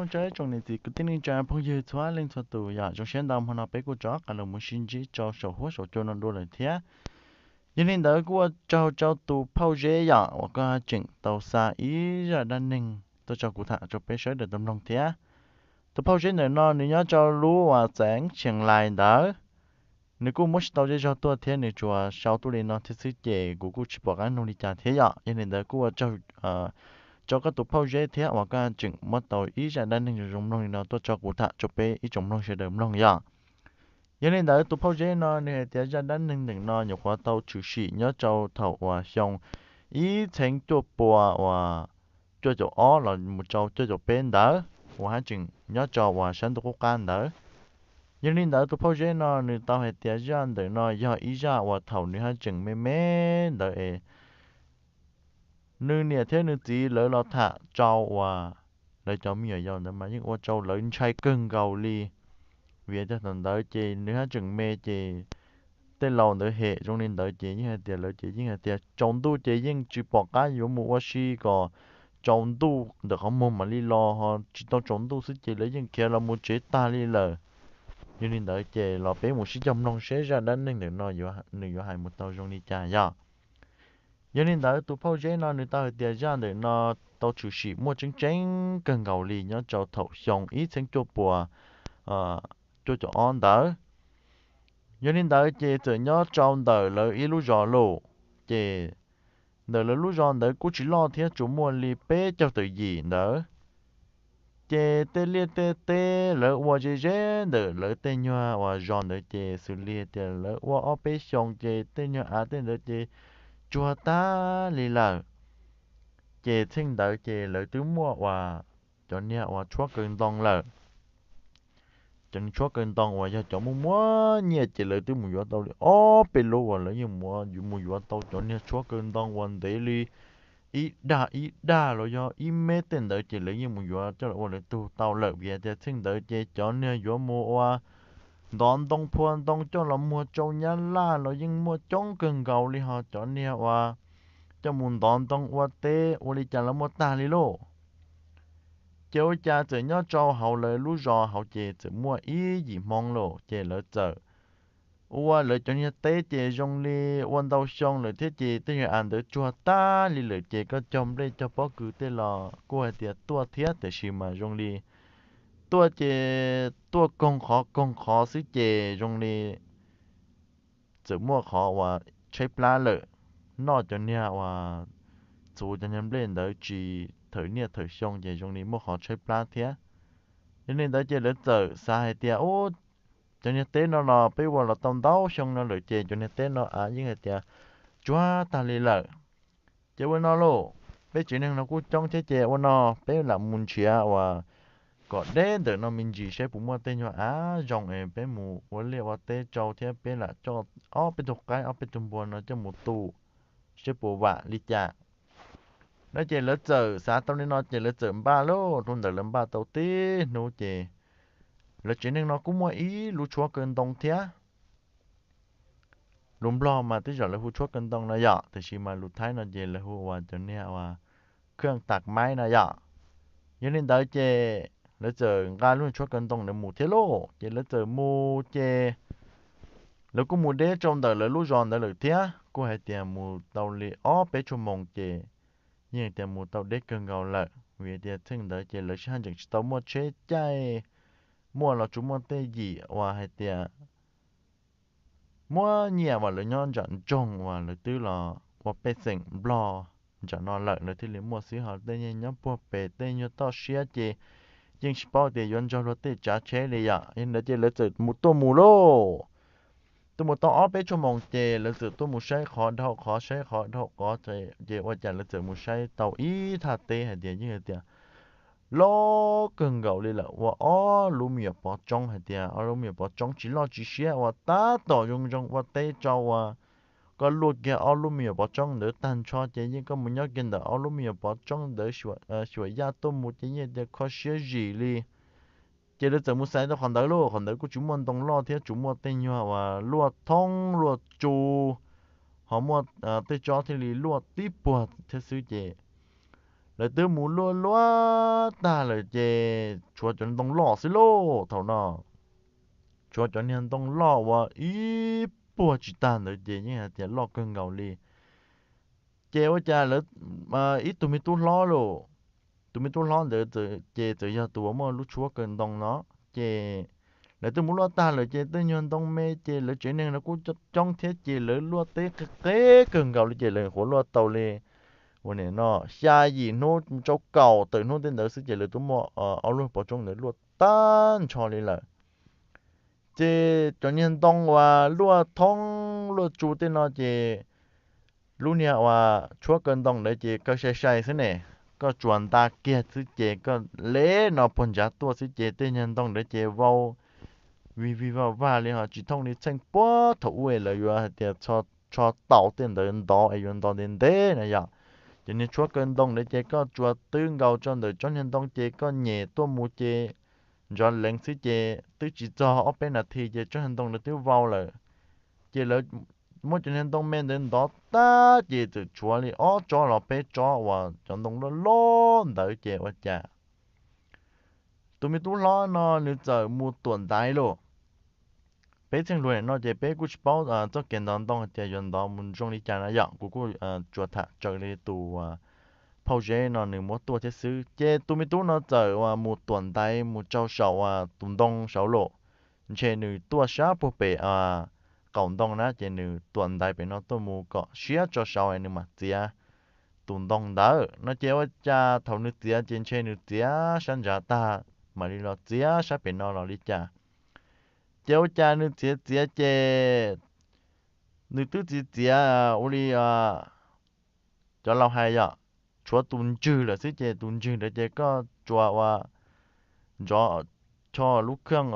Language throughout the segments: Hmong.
Ua tsaug ib tsoom niam txiv kwv tij neej tsa phooj ywg txhua leej txhua tus yom, zoo siab ntau hmo no peb kuj rov qab los mus sib ntsib rau saum huab saum cua no dua lawm thiab. Yog li ntawd kuj ua tsaug rau tus phauj Zeb yom uas koj tseem tau xa ib zaj dab neeg tuaj rau kuv tham rau peb sawv daws tau mloog thiab. Tus phauj Zeb ntawm no nws nyob rau lub uas xeev Tsheej Lais ntawd. Nws kuj muab tsis tau zej zog tuaj thiab nws tsuas sau tuaj li no thiab xwb ces kuv kuj tsis pom qab nug li cas thiab yom. Yog li ntawd kuj ua tsaug rau koj tus phauj Zeb thiab uas koj tseem muab tau ib zaj dab neeg zoo zoo mloog li no tuaj rau kuv tham rau peb ib tsoom mloog sawv daws mloog yom. Yog li ntawd tus phauj Zeb no nws hais tias zaj dab neeg ntawm no nyuam qhuav tau tshwm sim nyob rau thaum uas xyoo ib txheeb cuaj pua uas cuaj caum ob los mus rau cuaj caum peb ntawd uas haj tseem nyob rau uas sab ntuj qub qab ntawd. Yog li ntawd tus phauj Zeb no nws tau hais tias zaj ntawm no yog ib zaj uas thaum nws haj tseem me me ntawd es nws niam thiab nws txiv lawv los tham rau uas lawv cov me nyuam yaus ntawd mas yeej ua rau lawv ntshai kawg nkaus li. Vim tias thaum ntawd ces nws haj tseem me ces tej laus ntawd hem zoo li ntawd ces yeej hais tias lawv ces yeej hais tias tsaus ntuj ces yeej tsis pom qab yuav mus ua si kom tsaus ntuj ntawm qhov muag mam li los ho tsis tau tsaus ntuj xwb ces lawv yeej khiav los mus tsev tag li lawm. Yog li ntawd ces los peb mus sib cog mloog seb zaj dab neeg ntawm no nws yuav hais mus tau zoo li cas yog. Yog li ntawd tus phauj Zeb no nws tau hais tias zaj ntawm no tau tshwm sim muaj tseeb tseeb kawg nkaus li nyob rau thaum xyoo ib txheeb cuaj pua cuaj caum ob ntawd. Yog li ntawd ces txawm nyob rau ntawm lawv ib lub zos lauj, ces ntawm lawv lub zos ntawd kuj tsis loj thiab tsuas muaj li peb caug tawm yim ntawd. Ces tej liaj tej teb lawv ua ze ze ntawm lawv tej nyuag uas zos ntawd ces xws li tias lawv ua ob peb xyoo ces tej nyuag av tej ntawd ces tsuag tag li lawm. Ces txheej ntawd ces lawv twb muaj uas cov niag uas tshuab kaw ntoo lawm. Cov niag tshuab kaw ntoo uas yog cov muaj muaj nyiaj ces lawv twb mus yuav tau li ob peb lub uas lawv yeej mus yuav tau cov niag tshuab kaw ntoo uas ntev li ib dag ib dag los yog ib mev tej ntawd ces lawv yeej mus yuav coj los ua lawv tug tau lawm. Vim tias txheej ntawd ces cov niag yuav mus ua ntov ntoo phua ntoo coj los muag rau Nyab Laj los yeej muaj coob kawg nkaus li ho cov niag uas coj mus ntov ntoo ua teb ua li cas los muaj tag li lauj. Ces ua cas txawm nyob rau hauv lawv lub zos hauv ces txawm muaj ib yim Hmoob lauj, ces lawv txawm ua lawv cov niag teb ces zoo li ua ntau xyoo lawm thiab ces tej nyuag av ntawd tsuag tag li lawm ces koj cog nplej cog pob kws tej los kuj hais tias tuaj thiab tiam sis mas zoo li tuaj ces tuaj koog qhov koog qhov xwb ces zoo li txawm muaj qhov uas tshaib plab lawm, noj cov niag uas txhuv cov niag nplej ntawd tsis thawm niaj thawm xyoo ces zoo li muaj qhov tshaib plab thiab. Yog li ntawd ces lawv txawm xav hais tias, Ub, cov niag teb no los peb ua los tau ntau xyoo no lawm ces cov niag teb no av yeej hais tias tsuag tag li lawm. Ces ua no lauj, peb tsev neeg no kuj coob thiab ces ua no peb lam mus nrhiav uas kom deb ntawm no me ntsis seb puas muaj tej nyuag av zoo es peb mus ua liaj ua teb rau thiab peb lam coj ob peb tug qaib ob peb tug npua no coj mus tu seb puas vam li cas. No ces lawv txawm xav tau li no ces lawv txawm npaj lauj, hnub ntawd lawv npaj tau tib hnub ces lawv tsev neeg no kuj muaj ib lub tshuab kaw ntoo thiab. Lus Nplog mas tej zaum lawv hu tshuab kaw ntoo no yom, tiam sis mas lus Thaib no ces lawv hu ua cov niag uas khwj tas maib no yom. Yog li ntawd ces lawv txawm nqa lub tshuab kaw ntoo ntawd mus thiab lauj, ces lawv txawm mus ces lawv kuj mus deb rau ntawm lawv lub zos ntawd lawm thiab, kuj hais tias mus tau li ob peb tshuaj moos ces yeej tias mus tau deb kawg nkaus lawm, vim tias txheej ntawd ces lawv sib haj tseem tsis tau muaj tsheb caij, muaj los tsuas muaj tej yim uas hais tias muaj nyiaj uas lawv nyob nram nroog uas lawv twb los ua pej xeem Nplog nram no lawm lawv thiaj li muaj xwb, ho tej nyob puag pem tej nyuag toj siab ces yeej tsis paub tias yuav nrog luag tej tsav tsheb li yom. Yog li ntawd ces lawv txawm mus tuaj mus lauj, tuaj mus tau ob peb tshuaj moos ces lawv txawm tuaj mus saib qhov dhau qhov saib qhov dhau qhov, ces ua cas lawv txawm mus saib tau ib thaj teb hais tias yeej hais tias loj kawg nkaus li lawm, ua ob lub me nyuam pov tsoob hais tias ob lub me nyuam pov tsoob tsis loj tsis siab uas tab tom zoo zoo ua teb rau uas koj luaj kiag ob lub me nyuam pov tsoob ntawd tag nrho ces yeej koj mus nyob kiag ntawm ob lub me nyuam pov tsoob ntawd xyuam yaj tuaj mus ces yeej tias kho siab zim li. Ces lawv txawm mus xaiv tau qhov ntawd lauj, qhov ntawd kuj tsis muaj ntoo loj thiab tsuas muaj tej nyuag uas luaj thoob luaj tsu, ho muaj tej tsob thiaj li luaj tib puag thiab xwb ces Lawv twb mus luaj luaj tag lawm ces tshuav cov ntoo loj xwb lauj. Thaum no tshuav cov niag ntoo loj uas ib puag tsis tag ntawd ces yeej hais tias loj kawg nkaus li. Ces ua cas lawv, ib tug me tub hlob lauj, tus me tub hlob ntawd ces txawm yog tus uas muaj lub tshuab kaw ntoo no, ces lawv twb mus luaj tag lawm ces tej nyuag ntoo me ces lawv tsev neeg no kuj coob thiab ces lawv luaj teb qe qe kawg nkaus li ces lawv nyuam qhuav luaj tau li uas nim no xya yim hnub rau kaum tawm hnub tej ntawd xwb ces lawv twb muab ob lub pov tsoob ntawd luaj tag nrho li lawm. Ces cov niag ntoo uas luaj thoob luaj tsu tej no ces lub niag uas tshuab kaw ntoo ntawd ces kaw sai sai xwb ne, koj tsuas nta kiag xwb ces koj le no puag ntshav tuaj xwb ces tej niag ntoo ntawd ces vau vig vig vag vag li ho tsis thooj li txheej puag thaum ub lawv yuav hais tias tsho taus tej ntawd ntov es yuav ntov ntev ntev na yom. Ces niag tshuab kaw ntoo ntawd ces koj tsuas twb nkaus rau ntawm tsob niag ntoo ces koj nyem tuaj mus ces ntsov leev xwb ces twb tsis txog ob peb nas this ces tsob niag ntoo ntawd twb vau lawm. Ces lawv muab cov niag ntoo me ntawd ntov tag ces txawm tshuav li ob tsob los peb tsob uas cov ntoo loj loj ntawd ces ua cas tus me tub hlob no nws txawm mus tuam ntaiv lauj. Peb txheej hluas no ces peb kuj tsis paub txoj kev ntov ntoo hais tias yuav ntov mus zoo li cas na yom, kuv kuj tsuas tham raws li tus phauj zeb no nws muab tuaj thiab xwb. Ces tus me tub no txawm uas mus tuam ntaiv mus rau saum tus ntoo saud lauj. Ntshe nws tuaj sab puag pem qaum ntoo na ces nws tuam ntaiv pem no tuaj mus kom siab tso saud nws mam txiav tus ntoo ntawd no ces ua cas thaum nws txiav ces ntshe nws txiav sab ntsav tag mam li los txiav sab pem no los li cas. Ces ua cas nws txiav txiav ces nws twb txiav txiav ua li cov laus hais yom, tshuav tus ntswg lawm xwb ces tus ntswg ntawd ces koj tsuas ua ntsov cho lub khaj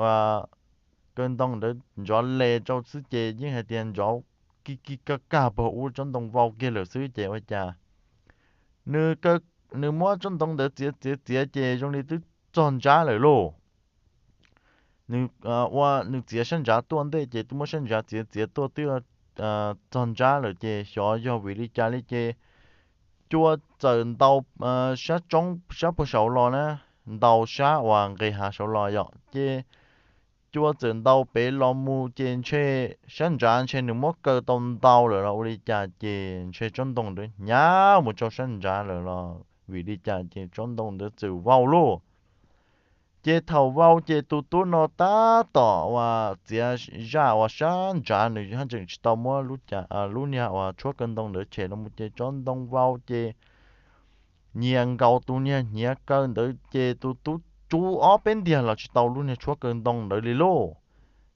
kaw ntoo ntawd ntsov le rau xwb ces yeej hais tias ntsov kig kig kag kag pag ua tsob ntoo vau kiag lawm xwb ces ua cas nws muab tsob ntoo ntawd txiav txiav txiav ces zoo li twb txog ntsab lawm lauj. Nws ua nws txiav sab ntsav tuaj ntej ces twb muab sab ntsav txiav txiav tuaj twb txog ntsab lawm ces xyov yog vim li cas li ces cua txawm ntaus sab tsoob sab puag saud los na, ntaus sab uas nqis hav saud los yom ces cua txawm ntaus pem los mus ces ntshe sab ntsav ntshe nws muab kaw tau ntau lawm los ua li cas ces ntshe tsob ntoo ntawd hnyav mus rau sab ntsav lawm los vim li cas ces tsob ntoo ntawd txawm vau lauj. Ces thaum vau ces tus tub no tab tom uas txiav zaj uas sab ntsav nws haj tseem tsis tau muab lub niag uas tshuab kaw ntoo ntawd tshem los mus ces tsob ntoo vau ces nyias nkaus tus niag hnyav kaw ntawd ces tus tub tsub ob peb ntiag los tsis tau lub niag tshuab kaw ntoo ntawd li lauj.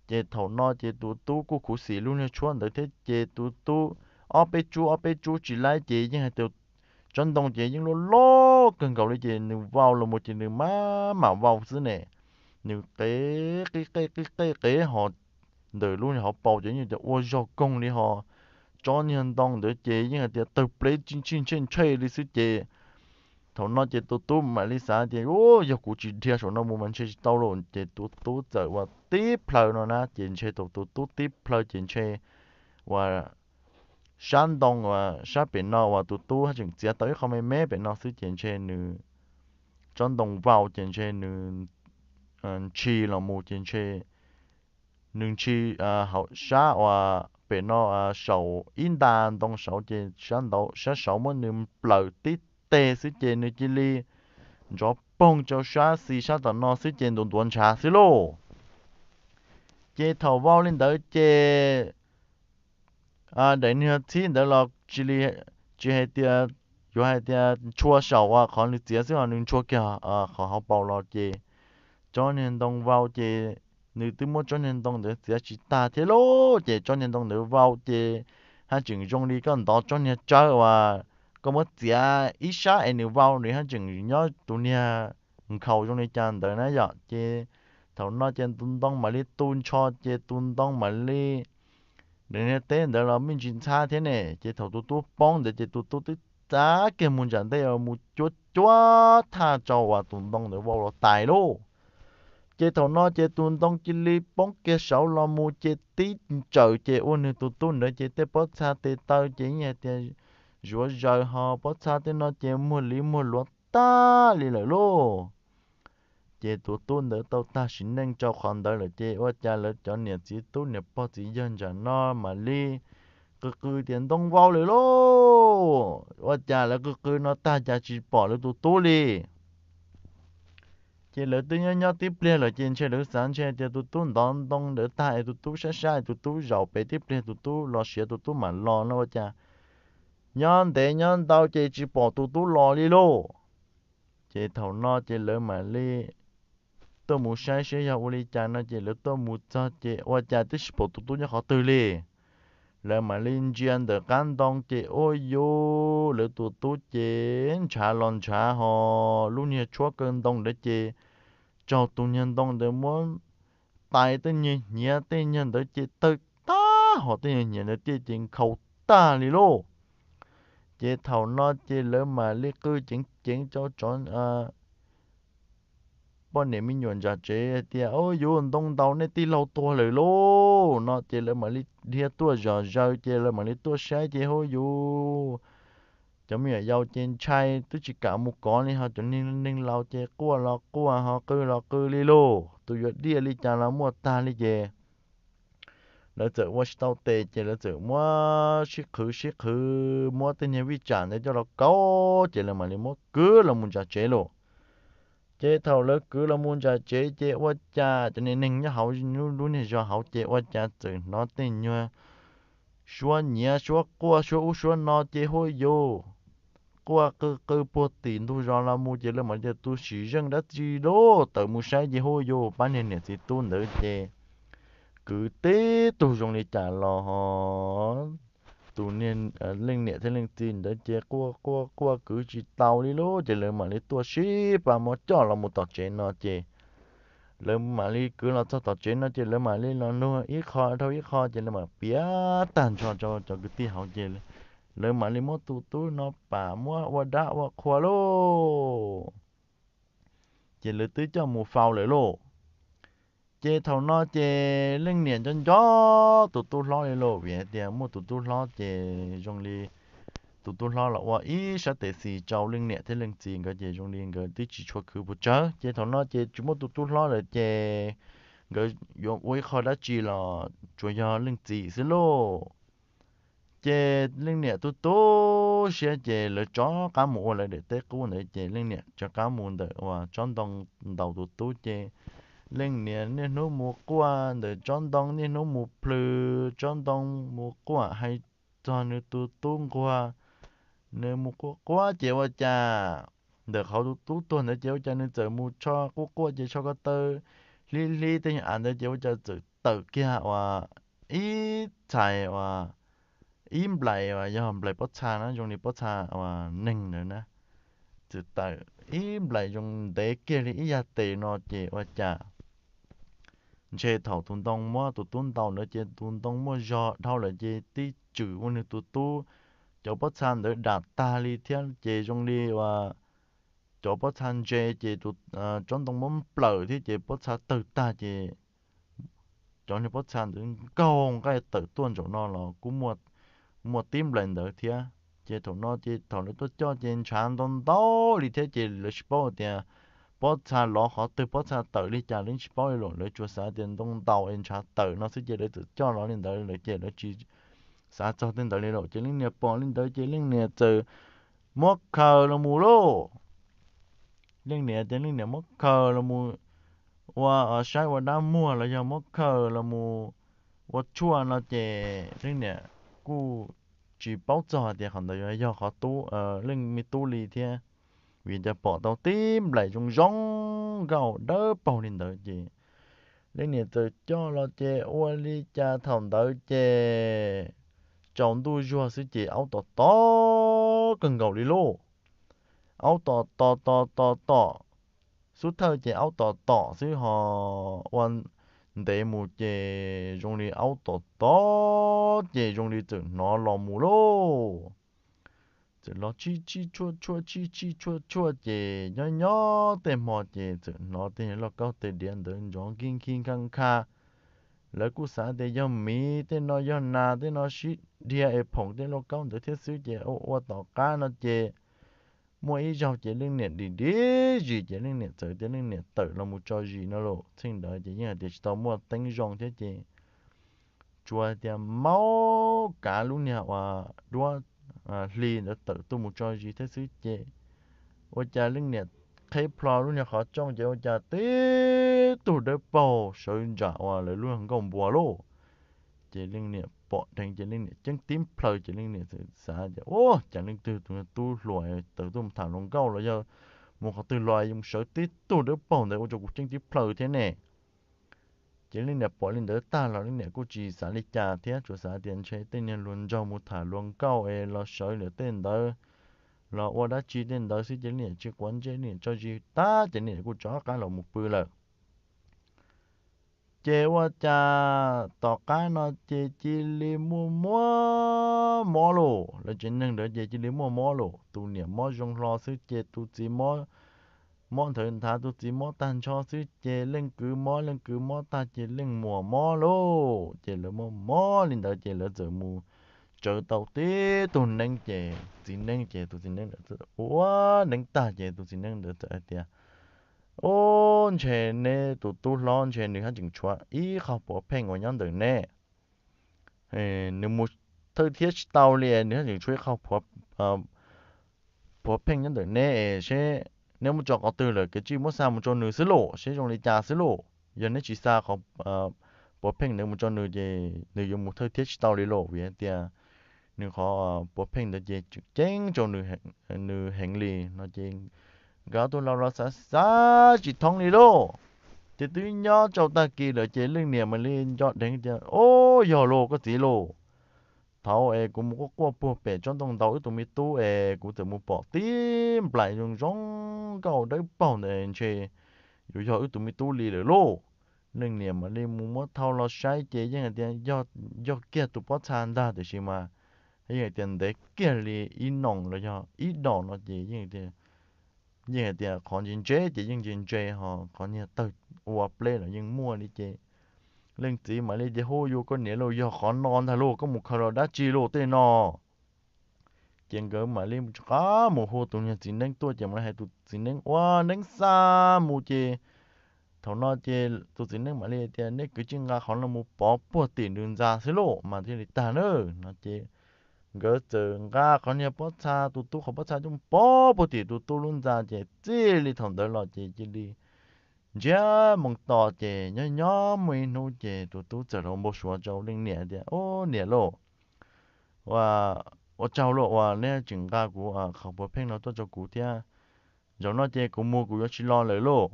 Ces thaum no ces tus tub kuj khuv xim lub niag tshuab ntawd thiab ces tus tub ob peb tsub ob peb tsub tsis laib ces yeej hais tias tsob ntoo ces yeej loj loj kawg nkaus li ces nws vau los mus ces nws mam mam vau xwb ne. Nws qev qib qej qib qej qev ho ntawm lub niag hauv paus ces yeej tias ua zog koog li ho tsob niag ntoo ntawd ces yeej hais tias tawg pleb tsis ntshij ntshej ntshej li xwb ces thaum no ces tus tub mam li xav tias u yog kuv tsis dhia saum no mus mas ntshe tsis tau lawm ces tus tub txawm uas tib plhaw no na ces ntshe thaum tus tub tib plhaw ces ntshe uas sab ntoo uas sab pem no uas tus tub haj tseem txiav tau ib qho me me pem no xwb ces ntshe nws tsob ntoo vau ces ntshe nws ntshis los mus ces ntshe nws ntshis hauv sab uas pem no saum ib nta ntoo saud ces sab ntau sab saud muab nws nplawm tib teg xwb ces nws cia li ntsov poog rau sab xis sab tom no xwb ces ntuav ntuav ntshav xwb lauj. Ces thaum vau li ntawd ces daim niag txhib ntawd los tsis li, tsis hais tias yuav hais tias ntshua saum uas qhov nws txiav xwb ho nws ntshua kiag qhov hauv paus los ces tsob niag ntoo vau ces nws twb muab tsob niag ntoo ntawd txiav tsis tag thiab lauj ces tsob niag ntoo ntawd vau ces haj tseem zoo li koj ntov tsob niag tsawb uas koj muab txiav ib sab es nws vau nws haj tseem nyob tus niag nkhaus zoo li cas ntawd na yom ces thaum no ces tus ntoo mam li tu nrho ces tus ntoo mam li daim niag teb ntawd los me ntsis ntxhab thiab ne ces thaum tus tub poob ntawd ces tus tub twb txav kiag mus ntsam ntej mus cuab cuab thaj rau uas tus ntoo ntawd vau los tais lauj. Ces thaum no ces tus ntoo cia li poob kiag saud los mus ces tib ntsawm ces ua nws tus tub ntawd ces tej pob txha tes taw ces yeej hais tias zuav zaws ho pob txha tej no ces muag liv muag luav tag li lawm lauj. Ces tus tub ntawd tau tag sim neej rau qhov ntawd lawm ces ua cas lawv cov niam txiv tub niam pog txiv yawg nram no mam li qw qw tias ntoo vau lawm lauj. Ua cas lawv qw qw no tag cas tsis pom lawv tus tub li. Ces lawv twb nyob nyob tib pliag lawm ces ntshe lawv xav ntshe tias tus tub ntov ntoo ntawd tag es tus tub sab sab es tus tub zaum pem tib pliag tus tub los siav tus tub mam los no ua cas nyob ntev nyob ntau ces tsis pom tus tub los li lauj. Ces thaum no ces lawv mam li tuaj mus saib seb yog ua li cas no ces lawv tuaj mus txog ces ua cas twb tsis pom tus tub nyob qhov twg li. Lawv mam li ntsia ntawm qab ntoo ces ua yuv lawv tus tub ces ntshav los ntshav ho lub niag tshuab kaw ntoo ntawd ces raug tus niag ntoo ntawd muab tais tej niag hniav tej niag ntawd ces tawg tag ho tej niag hniav ntawd tiaj ces nkhaus tag li lauj. Ces thaum no ces lawv mam li qw ceev ceev rau tsov poj niam me nyuam ntsa tsev hais tias, Au, yuav ntoo ntaus nej tij laug tuag lawm lauj! No ces lawv mam li dhia tuaj zom zaws ces lawv mam li tuaj saib ces hu yus cov me nyuam yaus ces ntshai twb tsis kam mus kov li ho cov neeg laus ces quaj los quaj ho qw los qw li lauj, tus yuav diaj li cas los muaj tag li ces lawv txawm ua tsis tau tes ces lawv txawm muab sib qhwv sib qhwv muab tej niag vij tsam ntawd coj los kauv ces lawv mam li muab kwv los mus ntsa tsev lauj. Ces thaum lawv kwv los mus ntsa tsev ces ua cas cov niag neeg nyob hauv lub niag zos hauv ces ua cas txawm hnov tej nyuag suab nyiav suab quaj suab ub suab no ces hu yus quaj qw qw puag tim ntug zos los mus ces lawv mam li tias, Tu sim zeej dab tsi lauj? Tawm mus saib ces hu yus pab niag niam txiv tub ntawd ces kwv tib tug zoo li cas los ho tus leej niam thiab leej txiv ntawd ces quaj quaj quaj kwv tsis tau li lauj ces lawv mam li tuaj sib pab muab coj los mus tom tsev no ces lawv mam li kwv los txog tom tsev no ces lawv mam li los nug ib qho dhau ib qho ces lawv mam piav tag nrho rau cov kwv tij hauv ces lawv mam li muab tus tub no pam muab ua dab ua qhua lauj. Ces lawv twb coj mus faus lawm lauj. Ces thaum no ces leej niam nco nco tus tub hlob li lauj, vim hais tias muaj tus tub hlob ces zoo li tus tub hlob los ua ib sab tes xis rau leej niam thiab leej txiv nkawd ces zoo li nkawd twb tsis tshua khwv puas tsawg. Ces thaum no ces tsis muaj tus tub hlob lawm ces nkawd yuav ua ib qho dab tsi los tsuas yog leej txiv xwb lauj. Ces leej niam tu tu siab ces lawv rov qab mus ua lawv daim teb qub ntawd ces leej niam rov qab mus ntawm uas tsob ntoo ntaus tus tub ces leej niam niaj hnub mus quaj ntawm tsob ntoo, niaj hnub mus plhws tsob ntoo mus quaj hais txog nws tus tub nquag. Nws mus quaj quaj ces ua cas ntawm qhov tus tub tuag ntawd ces ua cas nws txawm mus tsho quaj quaj ces tsho ko taw hlib hlib tej av ntawd ces ua cas txawm tawm kiag uas ib txhais uas ib nplais uas yog nplais pob txha na, zoo li pob txha uas neeg ntawd na, txawm tawm ib nplais zoo ntev kiag li ib yag tes no ces ua cas ntshe thaum tus ntoo muab tus tub ntaus ntawd ces tus ntoo muaj zog dhau lawm ces tib tswm ua nws tus tub cov pob txha ntawd dam tag li thiab ces zoo li uas cov pob txha ntse ces tsob ntoo muab nplawm thiab ces pob txha tawg tag ces cov niag pob txha ntawd nkaug nqaij tawm tuaj ntsaum no los kuj muaj tib nplais ntawd thiab. Ces thaum no ces thaum lawv tuaj coj ces ntshav ntau ntau li thiab ces lawv tsis paub tias pob txha lov qhov twg pob txha tawm li cas lawv tsis paub li los lawv tsuas xav tias ntoo ntaus es ntshav tawm no xwb ces lawv txawm coj los li ntawd lawm ces lawv tsis xav txog tej ntawd li los ces leej niam pom li ntawd ces leej niam txawm muab khaws los mus lauj. Leej niam ces leej niam muab khaws los mus ua saib ua dab muag los yog muab khaws los mus ua tshuaj no ces leej niam kuj tsis paub txog tias qhov ntawd yog qhov tub leej me tub li thiab, vim tias pom tau tib nplaim zoo zoo nkauj dawb paug li ntawd ces leej niam txawm coj los ces ua li cas thaum ntawd ces tsaus ntuj zuag xwb ces aub tom tom kawg nkaus li lauj. Aub tom tom tom tom tom, xub thawj ces aub tom tom xwb ho ua ntev mus ces zoo li aub tom tom ces zoo li txawm hnov los mus lauj. Txawm los tsij tsij tshuaj tshuaj tsij tsij tshuaj tshuaj ces nyob nyob tej hmo ces txawm hnov tej lauj kaub tej diav ntawd nrov nkig nkig nkag nkag. Lawv kuj xav tias yog miv tej no yog nas tej no sib dhia es phoom tej lauj kaub ntawd thiab xwb ces ua ua tom qab no ces muaj ib zaug ces leej niam dim dim zis ces leej niam txawm tias leej niam tawm los mus tso zis no los txheej ntawd ces yeej hais tias tsis tau muaj teeb zoo thiab ces tsuas tias maub kav lub niag uas duab hli ntawd tawm tuaj mus tso zis thiab xwb ces ua cas leej niam qheb plho lub niag qhov rooj ces ua cas tib tug dawb paug sawv ntsam uas lawv lub nkauj npua lauj. Ces leej niam pom dheev ces leej niam ceeb tib plhaw ces leej niam xav tias ua cas leej twg tus tub hluas tawm tuaj mus tham hluas nkauj los yog mus qhov twg los yuav mus sawv tib tug dawb paug ntawd ua rau kuv ceeb tib plhaw thiab ne. Ces leej niam pom li ntawd tag los leej niam kuj tsis xav li cas thiab tsuas xav tias ntshe tej niag hluas nraug mus tham hluas nkauj es los sawv lawm tej ntawd los ua dab tsi tej ntawd xwb ces leej niam tsis quav ntsej leej niam tso zis tag ces leej niam kuj rov qab los mus pw lawm. Ces ua cas tom qab no ces cia li muaj muaj mob lauj, lawv tsev neeg ntawd ces cia li muaj mob lauj, tus niam mob zoo hlo xwb ces tus txiv mob nthawv nthav, tus txiv mob tag nrho xwb ces leej kwv mob, leej kwv mob tag ces leej muam mob lauj. Ces lawv mob mob li ntawd ces lawv txawm mus tsawv tau tib tug neeb ces txiv neeb ces tus txiv neeb ntawd ua neeb tag ces tus txiv neeb ntawd txawm hais tias ub, ntshe neb tus tub hlob ntshe nws haj tseem tshuav ib qho puav pheej uas nyob ntawm neb. Nws mus thawj thiab tsis tau li, nws haj tseem tshuav ib qho puav pheej nyob ntawm neb es seb neb muab tso qhov twg lawm, kav tsij muab xa mus rau nws xwb lauj, seb zoo li cas xwb lauj. Yog neb tsis xa qhov puav pheej ntawd mus rau nws ces nws yuav mus thawj thiab tsis tau li lauj, vim hais tias nws qhov puav pheej ntawd ces tseem ceeb rau nws heev li no ces nkawd ob tug laus los xav xav tsis thoob li lauj. Ces twb nyob rau tag kis lawm ces leej niam mam li nco dheev tias ub, yog lauj koj txiv lauj, thaum es kuv mus quaj quaj puag pem tsob ntoo ntaus wb tus me tub es kuv txawm mus pom tib nplais zoo zoo nkauj dawb paug ntawd ntshe yuav yog wb tus me tub li lawm lauj. Leej niam mam li mus muab thau los saib ces yeej hais tias yog kiag tus pob txha ntag tiam sis mas yeej hais tias ntev kiag li ib noos los yog ib dos no ces yeej hais tias qhov ntse ntse ces yeej ntse ntse ho qhov niag tawg ua pleb los yeej muaj li ces leej txiv mam li tias hu, yus koj niam lauj, yog qhov no ntag lauj, koj mus khaws los dab tsi lauj tej no. Ces nkawd mam li rov qab mus hu tus niag txiv neeb tuaj ces mam li hais tus txiv neeb ua neeb xa mus ces thaum no ces tus txiv neeb mam li tias nej kwv tij nqa qhov no mus pov puag tim nws ntxa xwb lauj mas thiaj li tag na no ces nkawd txawm nqa qhov niag pob txha, tus tub qhov pob txha coj pov puag tim tus tub lub ntxa ces txij li thaum ntawd los ces cia li ntsiag moo to ces nyob nyob muaj ib hnub ces tus tub txawm los npau suav rau leej niam tias ub, niam lauj, ua tsaug lauj uas neb tseem nqa kuv qhov puav pheej no tuaj rau kuv thiab. Zaum no ces kuv mus kuv yuav tsis los lawm lauj,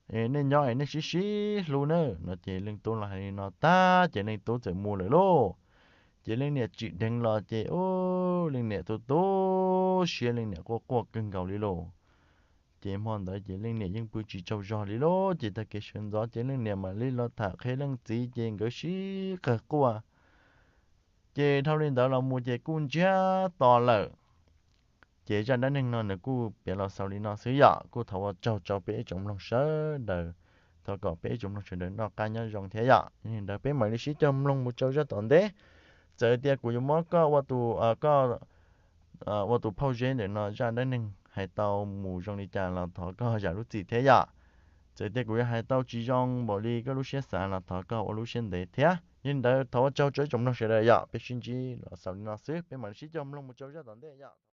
es nej nyob es nej sib sib hlub nawb no ces leej tub los hais li no tag ces leej tub txawm mus lawm lauj. Ces leej niam tsim dheev los ces ub, leej niam tu tu siab, leej niam quaj quaj kawg nkaus li lauj. Ces hmo ntawd ces leej niam yeej pw tsis tsaug zog li lauj. Ces tag kis sawv ntxov ces leej niam mam li los tham qhia leej txiv ces nkawd sib qawg quaj. Ces dhau li ntawd los mus ces kuj ntsiag to lawm. Ces zaj dab neeg no nws kuj piav los xaus li no xwb yom. Kuj thov ua tsaug rau peb ib tsoom mloog sawv daws, thov kom peb ib tsoom mloog sawv daws noj qab nyob zoo thiab yom. Li ntawd peb mam li sib cog mloog mus rau zaj tom ntej. Txawm tias kuv yuav muab koj ua tus, koj ua tus phauj zeb ntawm no zaj dab neeg hais tau mus zoo li cas los thov koj zam lub txim thiab yom. Txawm tias kuv yuav hais tau tsis zoo npaum li koj lub siab xav los thov koj ua lub siab ntev thiab. Yog li ntawd thov ua tsaug rau ib tsoom mloog sawv daws yom. Peb sib ntsib los xaus li no xwb, peb mam li sib cog mloog mus rau zaj tom ntej yom.